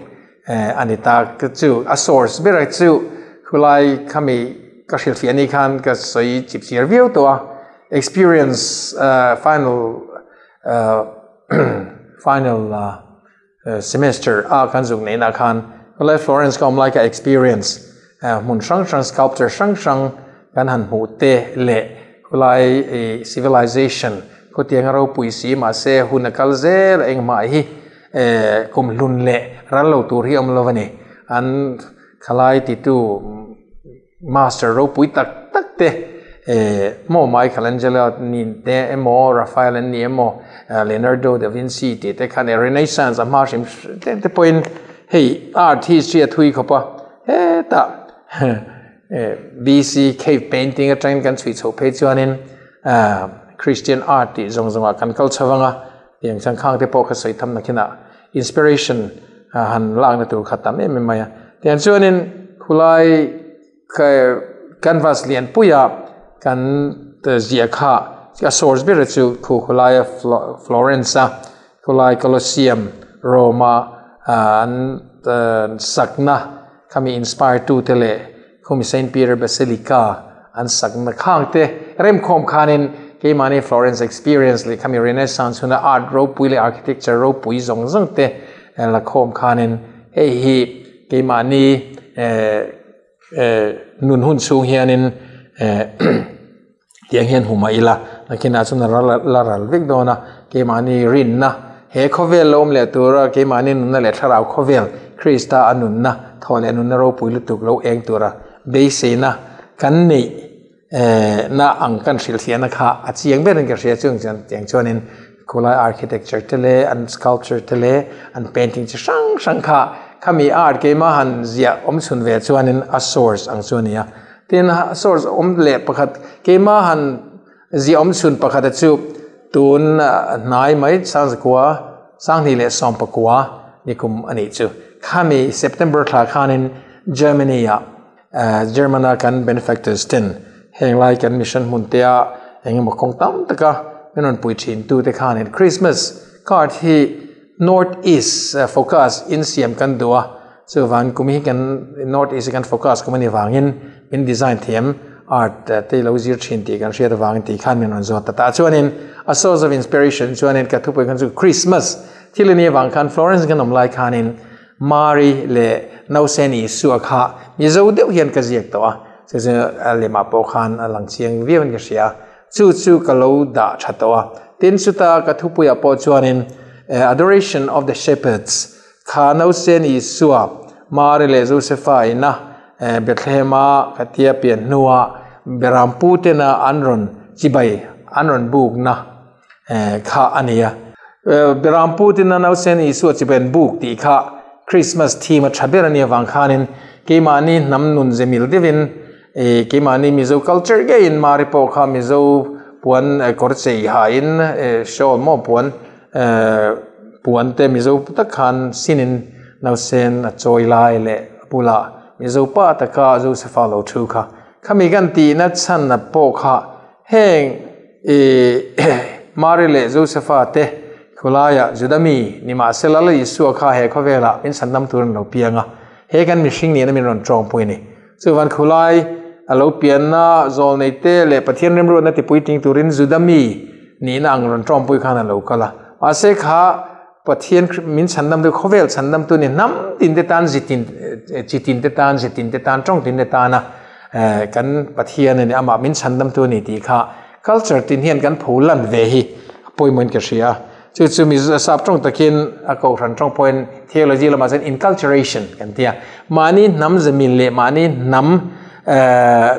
a ni ta chu a source ber chu khulai khami ka hrilhfiah ni khan ka sawi chip chiar viau tawh a experience final final semester a kan zuk neihna khan khulai Florence ka awm lai ka experience hmun hrang hrang sculpture hrang hrang kan han hmuh te leh khulai civilization khawtianga ropui si mahse hun a kal zel a engmah hi kum hlun leh ral lo tur hi a awm lo a ni an khalai titu Master ropui tak tak te maw Michelangelo ni te emaw Raphael an ni emaw Leonardo da Vinci tih te khan Renaissance a hma hrim te te pawhin hei art history a thui khawp a hetah BC cave painting atangin kan chhui chhoh phei chuanin Christian art tih zawng zawngah kan kal chho vang a tiang chang khang te pawh kha sawi tham nakinah inspiration han lakna tur kha tam em em mai a tiang chuanin khulai canvas lian puia kan ziah kha a source ber chu khu khulaia Florence a khulai Colosseum Rome a an sakna khami inspire tu te leh khumi Saint Peter Basilica an sakna khang te remkhawm khanin keimahni Florence experience leh khami Renaissance huna art ropui leh architecture ropui zawng zawng te la khawm khanin hei hi keimahni nun hun chhung hianin tiang hian hmu mah ila nakinah chuan a la ral vek dawn a keimahni rinna he khawvel lo awm leh tura keimahni nunna leh thlarau khawvel Krista a nunna thaw leh nunna ropui lutuk lo eng tura beiseina kan neih na ang kan hrilhfiahna kha a chiang berin ka hria chung chuan tiang chuanin khulai architecture te leh an sculpture te leh an painting chi hrang hrang kha khami art keimah han ziah awm chhun ve chuanin a source ang chu a ni a. Tin, source awm leh pakhat keimah han ziah awm chhun pakhat a chu tun hnai mai Sangzakua 2019 nikum a nih chu. Khami September thla khanin Germany ah German a kan benefactors ten heng lai kan mission hmun te ah engemaw kawng tam taka min rawn pui thin tu te khanin Christmas card hi North East focus in siam kan duh a. Chuvan kum hi kan North East hi kan focus kum a ni vangin min design thiam art te lo zir thin tih kan hriat avangin tih khan min rawn zawt ta ta. Chuanin a source of inspiration chuanin ka thupui khan chu Christmas thil a nih avang khan Florence kan awm lai khanin Mari leh Nausen Isua kha Mizo deuh hian ka ziak tawh a, chu chu a lemah pawh khan a lang chiang viau in ka hria a, chu chu ka lo dah tha tawh a. Tin chuta ka thupuiah pawh chuanin Adoration of the Shepherds Kha Nausen Isua, Mari leh Josefa ina Bethlehem-a Katia pian hnua Berampu tena an rawn chibai, an rawn bukna kha a ni a. Berampu tena Nausen Isua chibai an buk tih kha Christmas theme a tha ber a nih avang khanin keimahni hnam nun ze mil deuhin ih keimahni Mizo culture ngeiin Mari pawh kha Mizo puan kawr chei hain ih shawl maw puan ehh puan te Mizo tak khan sinin nausen a chawi lai leh a bulah Mizo pa taka Josefa lo thu kha khami kan tihna chhan a pawh kha Heng i Mari leh Josefa te khawlaiah Juda mi ni mahsela la Isua kha he khawvelah min chhandam tur an lo piang a, he kan mihring nihna min rawn tawngpui a ni. Chuvan khawlai a lo pianna zawlnei te leh Pathian remruatna tipuitling turin Juda mi nihna ang rawn tawngpui khan a lo kal a. Mahse kha Pathian min chhandamtu khawvel chhandamtu ni hnam tin te tan zitin chi tin te tan zitin te tan tawng tin te tana kan Pathian a ni amah min chhandamtu a ni tih kha culture tin hian kan pho lan ve hi a pawimawhin ka hria a chu chu Mizo sap tawng takin a kohhran tawng pawhin theology lamah chuan inculturation kan ti a mahni hnam zamin leh mahni hnam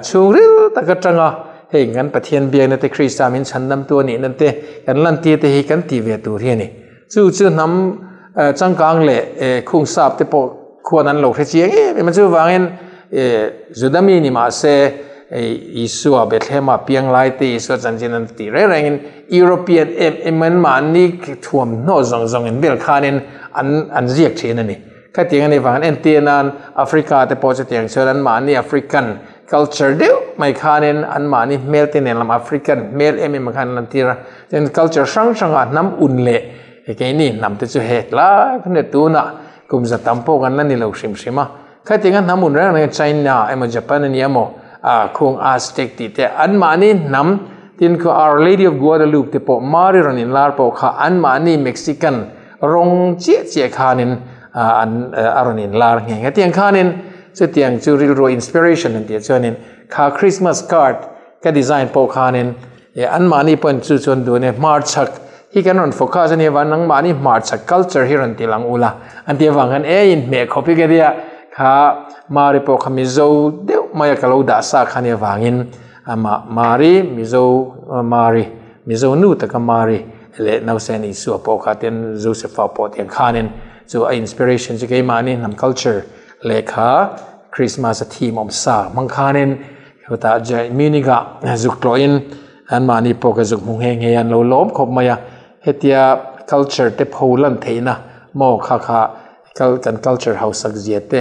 chhungril tak atanga hei kan Pathian biakna te Krista min chhandamtu a nihna te kan lantir te hi kan tih ve tur hi a ni. Chu chu hnam changkang leh khung sap te pawh khuan an lo hre chiang em em a, chuvangin Juda mi ni mah se Isua Bethlehema piang lai te Isua chanchin an tih reng rengin European em em an mahni thuamhnaw zawng zawng in vel khanin an an ziak thin a ni. Khatiang a nih vangin entir nan Africa te pawh chutiang chuan an mahni African culture deuh mai khanin an mahni hmel te nen lam African hmel em em khan an lantir a, chuan culture hrang hrangah hnam un leh keini hnam te chu hek lai kha nia tunah kum za tam pawh kan la ni lo hrim hrim a, khatiang a hnam un reng reng China emaw Japan a ni emaw ah khung Aztec tih te an mahni hnam tin khu Our Lady of Guadalupe te pawh Mari rawn inlar pawh kha an mahni Mexican Rawng chiah chiah khanin an a rawn inlar nghe nghe. Tiang khanin chutiang chu rilru inspiration an tih chuanin kha Christmas card ka design pawh khanin anmahni pawhin chu chuan duh ania hmarchhak hi kan rawn focus ania vang nangmahni hmarchhak culture hi rawn ti lang ula an tih avang khan e inhmeh khawp hi ka tia kha Mari pawh kha Mizo deuh maia ka lo dah sa kha ania vangin amah Mari Mizo Mari Mizo nu taka Mari leh Nausen Isua pawh kha tin Josepha pawh tiang khanin chu a inspiration chu keimahni hnam culture leh kha Christmas a theme awm sa hmang khanin hutah Munich ah zuk tlawhin anmahni pawh ka zuk hmu nghe nghe an lo lawm khawp mai a, hetia culture te pho lan theihna maw kha kha kan culture hausak zia te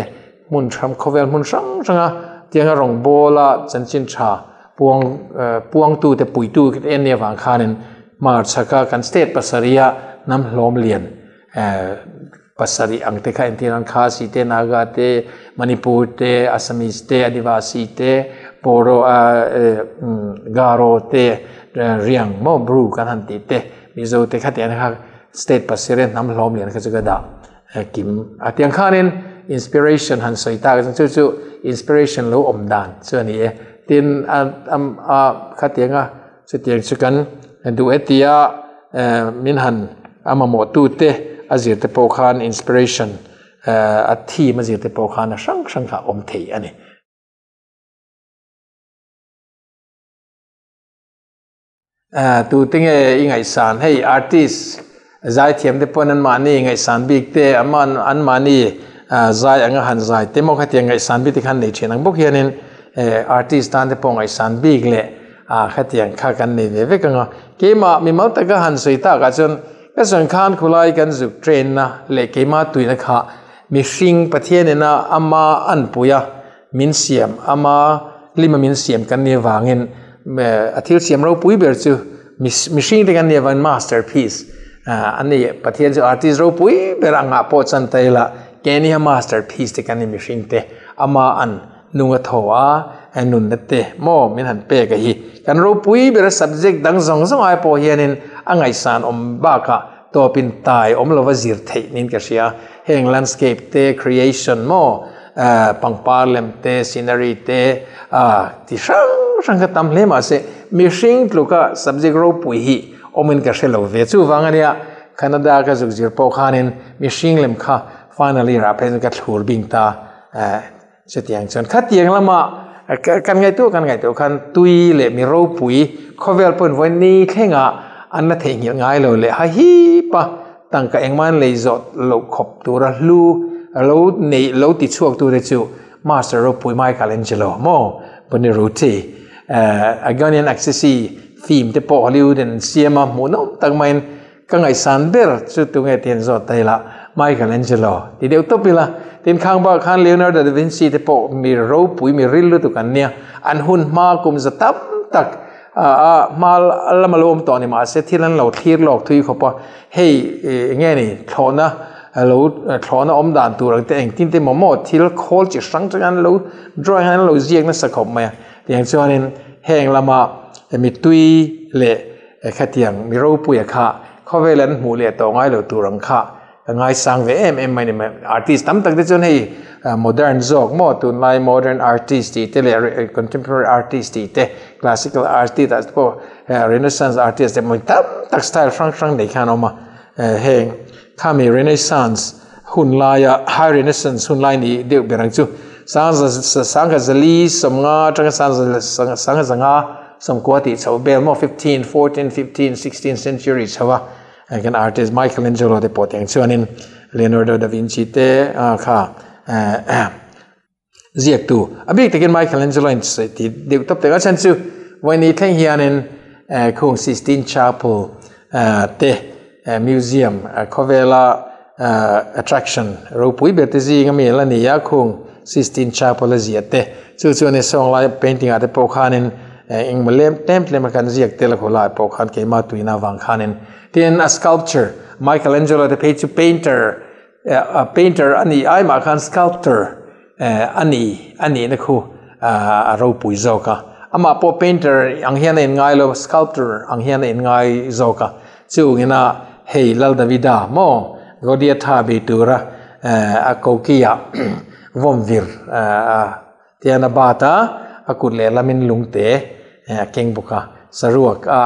hmun hrang khawvel hmun hrang hranga tianga rawngbawla chanchin tha puang puangtu te puitu en nia vang khanin hmarchhaka kan state pasarih a hnam hlawm lian pasarih ang te kha entir an Khasi te Naga te Manipur te Assamese te Adivasi te Boro Garo te Riang maw Bru kan han tih te Mizo te kha tiang kha state pasarih a hnam hlawm lian kha chu ka dah kim a tiang khanin inspiration han sawi tak chu chu inspiration lo awm dan chu a ni e tin a a khatianga chutiang chu kan duh e tia min han a mamawh tu te a zir te pawh khan inspiration a theme a zir te pawh khan a hrang hrang kha a awm thei a ni. Tute nge i ngaihsan hei artist zaithiam te pawn an mahni ngaihsan bik te an mahni zai anga han zai te maw khatiang ngaihsan bik te khan nei thin ang bawk hianin artist tan te pawh ngaihsan bik leh khatiang kha kan nei ve vek anga keimah mimal taka han sawi takah chuan ka sawn khan khulai kan zuk train na leh keimah tuina kha mihring Pathian ina ama anpui a Min siam ama lima min siam kan nih avangin a thil siam ropui ber chu mihring te kan nih avangin masterpiece a ni. Pathian chu artist ropui ber angah pawh chan ta ila keini hian masterpiece te kan ni mihring te ama an nung a thaw a nunna te maw min han pek a hi. Kan ropui ber a subject dang zawng zawng ai pawh hianin a ngaihsan awm bakah tawpin tai awm lova zir theih niin ka hria. Heng landscape te creation maw Pangpar lem te, scenery te ti hrang hrang kha tam hle mahse mihring tluka subject ropui hi awmin ka hre lo ve. Chuvang ania Canada ka zuk zir pawh khanin mihring lem kha final year ah phei chuan ka thlur bing ta chutiang chuan khatiang lama kan ngaihtuah kan ngaihtuah khan tui leh mi ropui khawvel pawhin vawiin ni thlengah an la theihnghilh ngai lo leh hahip a. Tangka engmah an lei zawh loh khawp tura hlu Lo nei lo ti chhuak tu te chu Master ropui Michelangelo maw Buonarroti Agonian Assisi film te pawh Hollywood in an siam a hmuh nawm tak maiin ka ngaihsan ber chu tunge tih an zawt ta ila Michelangelo ti deuh tawp ila tin khang bakah khan Leonardo da Vinci te pawh mi ropui mi ril lutuk an nia an hun hma kum za tam tak a hma lama lo awm tawh ni mahse thil an lo thlir lawk thui khawp a hei eng nge ni thlawhna lo thlawhna awm dan tur ang te engtin te maw maw thil khawl chi hrang hrang an lo drawing an lo ziak nasa khawp mai a tiang chuanin heng lama mitui leh khatiang mi ropuia kha khawvel an hmuh leh tawh ngai lo tur ang kha Ka ngaisang ve em em mai ni mai. Artist tam tak te chuan hei modern zawk maw tunlai modern artist tih te leh contemporary artist tih te classical artist ah te pawh renaissance artist te pawh tam tak style hrang hrang nei khan a awm a. Heng khami renaissance hun laia high renaissance hun lai ni deuh ber ang chu sangha zali sawmnga atanga sangha zanga sawmkua tih chhoh vel maw 15 14 15 16 century chho a. Kan artist Michelangelo te pawh tiang chuanin Leonardo da Vinci te kha ziaktu a bik takin Michelangelo in sawi tih deuh tawp teh a chhan chu vawiin thleng hianin khung Sistine Chapel te museum khawvela attraction ropui ber te zing ami la ni a khung Sistine Chapel a ziah te chu chuan in sawng lai painting ah te pawh khanin Engmaw lem tlem tlem a kan ziak tel a khaw lai pawh khan keimah tuina avang khanin tin a sculpture Michelangelo te phei chu painter painter a nih ai mah khan sculptor a ni a nihna khu a ropui zawk a amah pawh painter ang hian a inngai lo sculptor ang hian a inngai zawk a chungina hei Lal Davida maw Goliatha bei tura a kokiah vawmvir a Tian a bat a, a kut lehlamin lungte a keng bawk a. Saruak a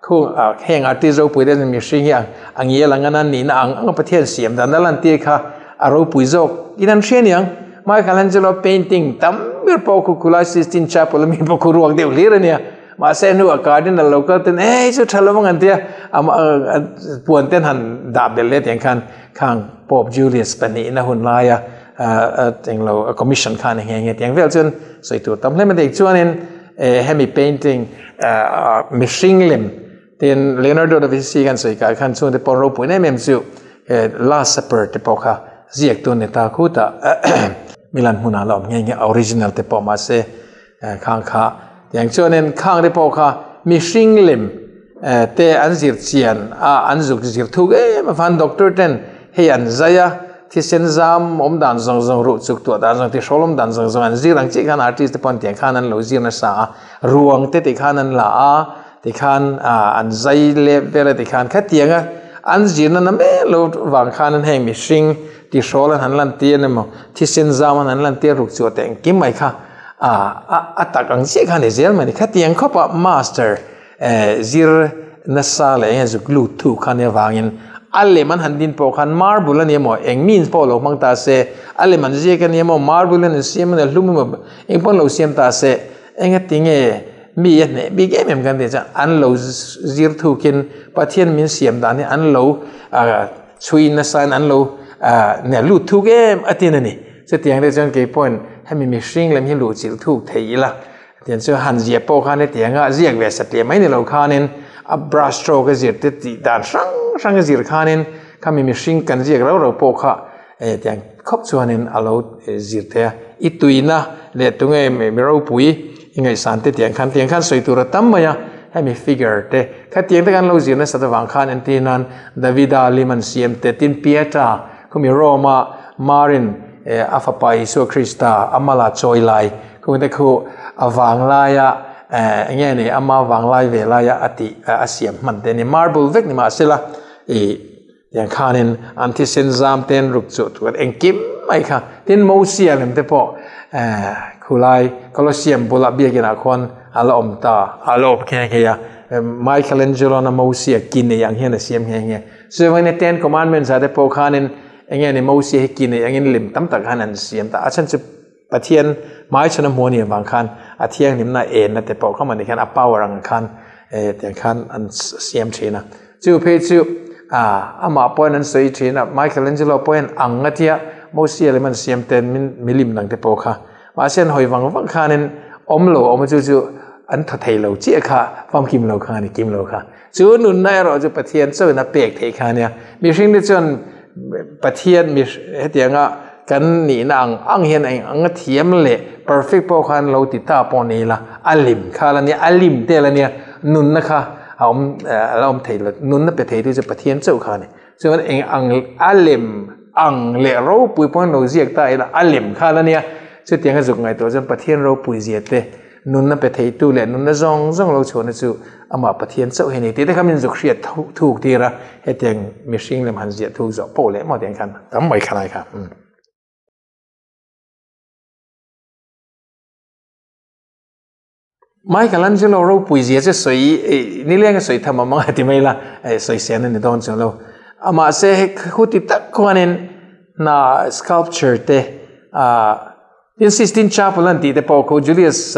khu heng artist ropui te mihring hi a ngial ang an nihna ang ang a Pathian siam dan a lantir kha a ropui zawk in an hria aniang. Michelangelo painting tam ber pawh khu khulai Sistine Chapel ami pawh khu ruak deuh hlir ania. Mahse hnuah Cardinal lo kal ten ei chu tha lo ang an tia puan ten han dah belh leh tiang khan khang Pope Julius pahnihna hun laia englo commission khan eng nge tiang vel chuan sawi tur tam hle mai a chuanin hemi painting mihring lem tin Leonardo da Vinci khan sawi kai khan chungte pawh ropui em em chu Last Supper te pawh kha ziak tu ni ta khutah Milan hmunah la awm nghe nghe original te pawh mahse khang kha tiang chuanin khang te pawh kha mihring lem te an zir chian a an zuk zir thuk em avang doctor ten hei an zai a thisen zam awm dan zawng zawng ruh chuk tuah dan zawng tihrawl awm dan zawng zawng an zir ang chiah khan artist te pawh tiang khan an lo zir nasa a ruang te tikhan an la a tikhan an zai lep vel a tikhan khatiang a an zirna na mek lo vang khan an heng mihring tihrawl an han lan tir emaw thisen zam an han lan tir ruk chhuah te engkim mai kha a a tak ang chiah kha a ni zel mai ni khatiang khawpa master zir nasa leh enge zuk lut thu kha nia vangin a lem an han din pawh khan marble a ni emaw eng means pawh lo hmang ta se a lem an ziak a ni emaw marble in an siam a ni hlum emaw eng pawh an lo siam ta se enga tinge mi a hneh bik em em kan tih chuan an lo zir thukin Pathian min siam dan hi an lo chhui nasa in an lo nia lut thuk em a tin a ni. Chutiang te chuan kei pawhin hemi mihring lem hi luh chilh thuk thei ila tiang chu han ziah pawh khan hetiang a ziak ve satliah mai ni lo khanin a brush stroke a zir te tih dan hrang hrang a zir khanin khami mihring kan ziak rau rau pawh kha tiang khawp chuanin a lo zir thei a. I tuina leh tunge mi ropui i ngaihsan te tiang khan tiang khan sawi tur a tam mai a hemi figure te khatiang te khan lo zir nasat avang khan entir nan Davida lim an siam te tin Pieta khumi Rome a Marin a fapa Isua Krista a mala chawi lai khung te khu a vang laia eng nge ni ama vang lai ve laia a tih a siam hman te a ni marble vek ni mahsela ih tiang khanin an thisen zam ten ruk chu tur engkim mai kha tin Mosia lem te pawh khulai Colosseum bulah biakin ah khuan a la awm ta a la awm nghe nghe a Michelangelo na Mosia ki nei ang hian a siam nghe nghe chuvangin Ten Commandments ah te pawh khanin eng nge ni Mosia hi ki nei angin lim tam tak khan an siam ta a chhan chu Pathian hmaichhan a hmuh a nih avang khan a thianghlimna enna te pawh kha mahni khan a power ang khan tiang khan an siam thin a. Chu phei chu amah pawhin an sawi thin a, Michelangelo pawhin ang a tia. Mosia lem an siam ten min milim dang te pawh kha. Mahse an hawi vang vang khanin awm lo awm chu chu an thaw thei lo chiah kha, famkim lo kha a ni, kim lo kha. Chu nunna erawh chu Pathian chauhin a pek theih kha a nia. Mihring te chuan Pathian mi hetianga kan nihna ang ang hian eng anga thiam leh perfect pawh khan lo ti ta pawh ni ila, a lim kha la nia, a lim te la nia, nunna kha a awm a la awm thei lo. Nunna pe theitu chu Pathian chauh kha a ni. Chuan eng ang a lem ang leh ropui pawhin lo ziak ta ila, a lem kha la nia. Chutianga zuk ngaihtuah chuan Pathian ropui zia te, nunna pe theitu leh nunna zawng zawng lo chhuahna chu amah Pathian chauh hi a ni tih te kha min zuk hriat thuk tir a, hetiang mihring lem han ziah thuk zawh pawh leh maw tiang khan tam mai kha lai kha. Michelangelo ropui zia chu sawi nileng a sawi tham a mang a ti mai la, sawi sen a ni dawn chuang lo. Amah se hei khuti tak khuanin hna sculpture te Tin Sistine Chapel an tih te pawh khu Julius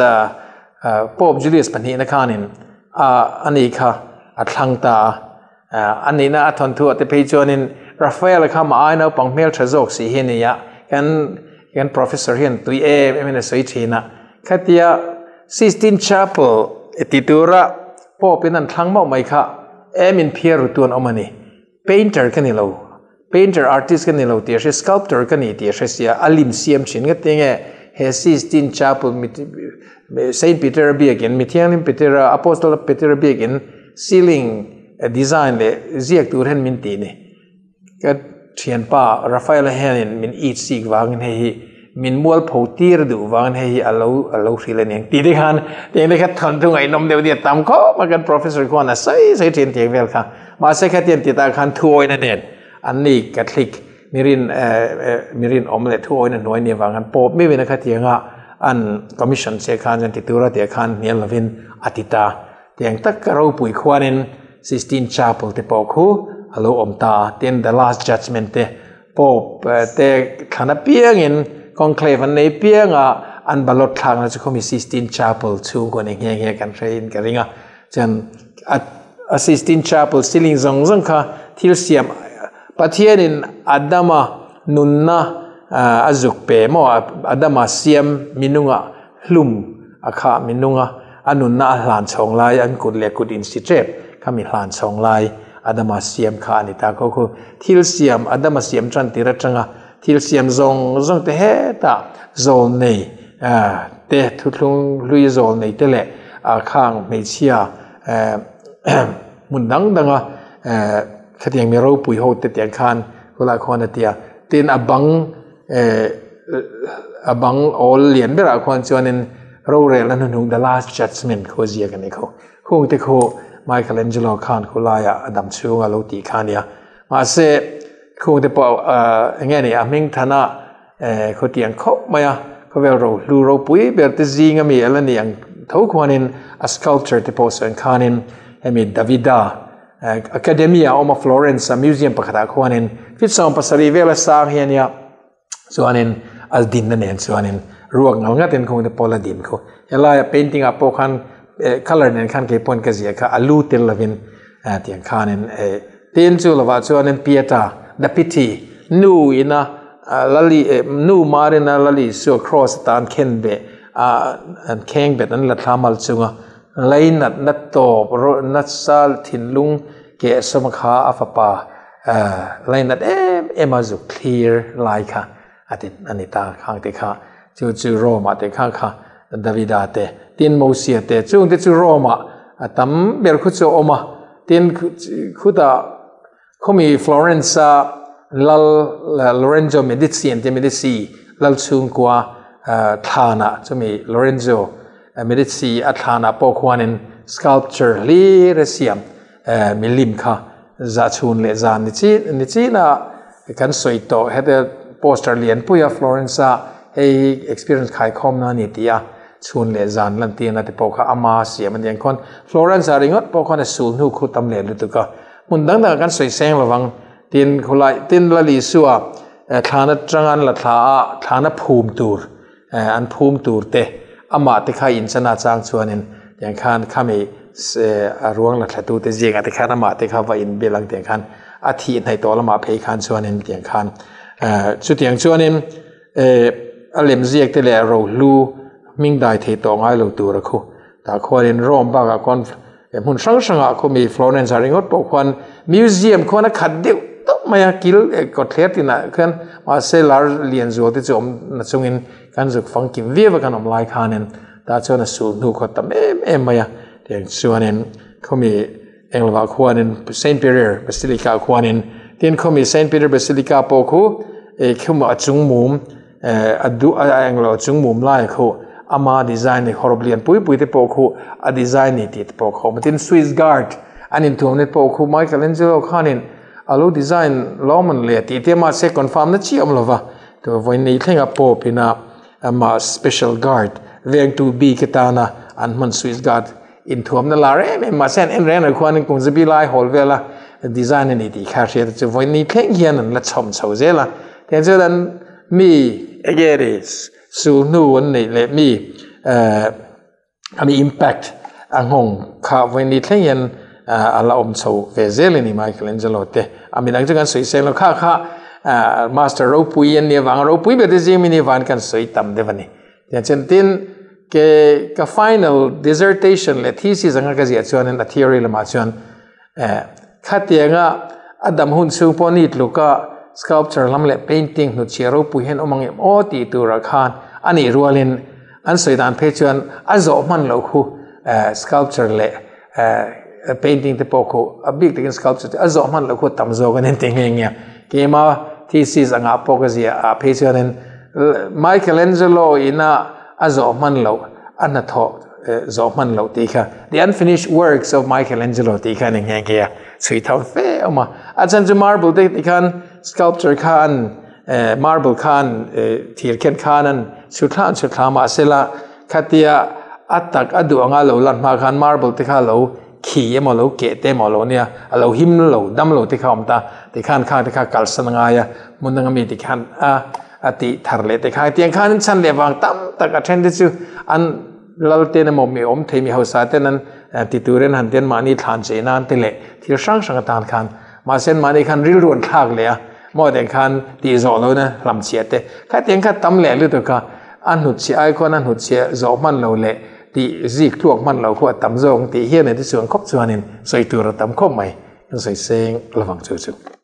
Pope Julius pahnihna khanin a ni kha a thlang ta a. A nihna a thawnthu ah te phei chuanin Raphael kha mah ai naupang hmeltha zawk si hi a ni a, kan kan professor hian tui em em in a sawi thin a. Khatia Sistine Chapel ti tura Pope in an thlang mauh mai kha em in phiar ru tu an awm a ni. Painter ka ni lo, painter artist ka ni lo tih a hre, sculptor ka ni tih a hre sia, a lim siam thin nge tinge he Sistine Chapel Saint Peter a biakin, Mithianghlim Peter a, Apostle Peter a biakin ceiling design leh ziak tur hian min ti ni. Ka thianpa Raphael-a hianin min it sik vangin hei hi Min mualpho tir duh vangin hei hi a lo a lo hrilh a ni ang tih te khan tiang te kha thawnthu ngaihnawm deuh nia tam khawp a kan professor khuan a sawi sawi thin tiang vel kha. Mahse khatiang ti ta khan thuawina nen an ni Catholic mirin mirin awm leh thuawina hnuai nia vang khan pawp miau in a khatianga an commission che khan chuan ti tura tih khan hnial lovin a ti ta. Tiang tak ka ropui khuanin Sistine Chapel te pawh khu a lo awm ta a, tin The Last Judgment te Pope te thlan apiangin conclave an nei piang a, an ballot thlakna chu khawmi Sistine Chapel chhungkua ni nghe nghe kan hre in ka ring a. Chuan a Sistine Chapel ceiling zawng zawng kha thil siam Pathianin Adama nunna a zuk pe maw Adama siam minunga hlum a kha minunga a nunna a hlan chhawng lai an kut leh kut insi tep kha mi hlan chhawng lai Adama siam kha a ni ta kho khu. Thil siam, Adama siam tan tir atanga thil siam zawng zawng te hetah zawl nei te, thuthlung hlui zawl nei te leh khang hmeichhia hmun dang danga khatiang mi ropui ho te tiang khan khulai khuan a ti a. Tin, a bang a bang awl lian berah khuan chuanin rorelna hnuhnung the last judgement khu a ziak a ni kho. Khung te khu Michelangelo khan khu laiah a dam chhung a lo tih kha a nia. Mahse, khung te pawh eng nge ni a hming thana khaw tiang khawp mai a, khawvel rohlu ropui ber te zing ami a la ni ang tho khuanin a sculpture te pawh sawn khanin hemi Davida Academy a awm a Florence a museum pakhatah khuanin feet 70 vela sang hi a nia. Chuanin a dinna nen chuanin ruak ngal ngatin khung te pawh la din khu. Helaia painting ah pawh khan colour nen khan kei pawn ka ziah kha a lu tel lovin tiang khanin tin chu lovah chuanin Pieta the pity nu ina lali nu marina lali Isua cross atan khen beh an kheng bet an la thla mal chunga leinat na tawp nasa thinlung keh sawm kha a fapa Lainat em em a zuk thlir lai kha a ti a ni ta khang te kha chu chu Rome ah te kha kha Davida te tin Mosia te chung te chu Rome ah a tam ber khu chu a awm a tin khutah khawmi Florence a lal Lorenzo Medici an ti Medici lal chhungkua thlanah chumi Lorenzo Medici a thlanah pawh khuanin sculpture hlir a siam Milim kha za chhun leh zan ni chi ni china kan sawi tawh heta poster lian pui a Florence a hei experience khai khawm na ni tih a chhun leh zan lan tirna te pawh kha ama siam a ni ang khawn Florence a ringawt pawh khawn a sul hnu khu tam leh lutuk a hmun dang dang ah kan sawi seng lovang tin khulai tin Lali Sua thlana tang an la thla a thlana phum tur An phum tur te, amah te kha inchana chang chuanin tiang khan khami a ruang la thlatu te zingah te khan amah te kha va inbel ang tiang khan a thih hnaih tawh lamah phei khan chuanin tiang khan Chutiang chuanin a lem ziak te leh rohlu hming dai thei tawh ngai lo tur a khu. Tah khuanin Rome bakah khuan hmun hrang hrangah khumi Florence ah ringawt pawh khuan museum khuan a khat deuh tawp mai a, kil kawtthler tinah khian mahse lar lian zual te chu awm na chungin kan zuk fangkim viau a kan awm lai khanin tah chuan a sul hnu khaw tam em em mai a. Tiang chuanin khumi englovah khuanin Saint Peter Basilica ah khuanin tin khumi Saint Peter Basilica pawh khu khum a chung mum a duh a englo a chung mum lai khu ama design ni hawrawp lian pui pui te pawh khu a design ni tih te pawh kha awm a tin Swiss guard an inthuam te pawh khu Michelangelo khanin a lo design lawm an le tih te mahse confirm na chiah awm lova tu vawiin ni thlenga pawp ina ama special guard vengtu bik atana an hman Swiss guard inthuamna lar em em mahse an en reng reng khuanin kum zabi lai hawl vela design a ni tih kha hriat chu vawiin ni thleng hian an la chhawm chho zel a tiang chuan an mi enge ni sul hnu an neih leh mi eh ami impact a nghawng kha vawiin ni thleng hian a la awm chho ve zel a ni Michelangelo te a midang chu kan sawi seng lo kha kha master ropui an nih avanga ropui ber te zing mi ni van kan sawi tam deuh a ni. Tiang chuan tin ke ka final dissertation leh thesis anga ka ziah chuanin a theory lamah chuan eh khatianga a dam hun chhung pawh ni tluka sculpture lam leh painting hnutchhiah ropui hian awm ang em aw tih turah khan a nih rualin an sawi dan phei chuan a zawh hman loh khu eh sculpture leh eh painting te pawh khu a bik takin sculpture te a zawh hman loh khu tam zawk a ni tih nghe nghe keima thesis angah pawh ka ziah ah phei chuanin Michelangelo ina a zawh hman loh a hnathawh zawh hman loh tih kha the unfinished works of Michelangelo tih kha a ni nghe nghe a chhui tham fe awm a a chhan chu marble te ti khan sculpture khan marble khan thir khen khan an chhu thla an chhu thla mahsela khatia a tak a duh anga lo lan hma khan marble te kha lo khi emaw lo keh te emaw lo nia a lo him lo dam lo te kha awm ta tikhan khang te kha kalsan a ngai a hmun danga mi tikhan a a tih thar leh te kha tiang khan chhan leh vang tam tak a then te chu an lal ten emaw mi awm thei mi hausa ten an ti turin han ten mahni thlan chei nan te leh thil hrang hrang atan khan mahse mahni khan rilru an thlak leh a maw tiang khan tih zawh lo na hlam chhiah te kha tiang kha tam leh lutuk a a hnutchhiah ai khuan a hnutchhiah zawh hman lo leh Tih zik tluak hman lo khu a tam zawk tih hian ati chuan khawp chuanin sawi tur a tam khawp mai, kan sawi seng lovang chu chu.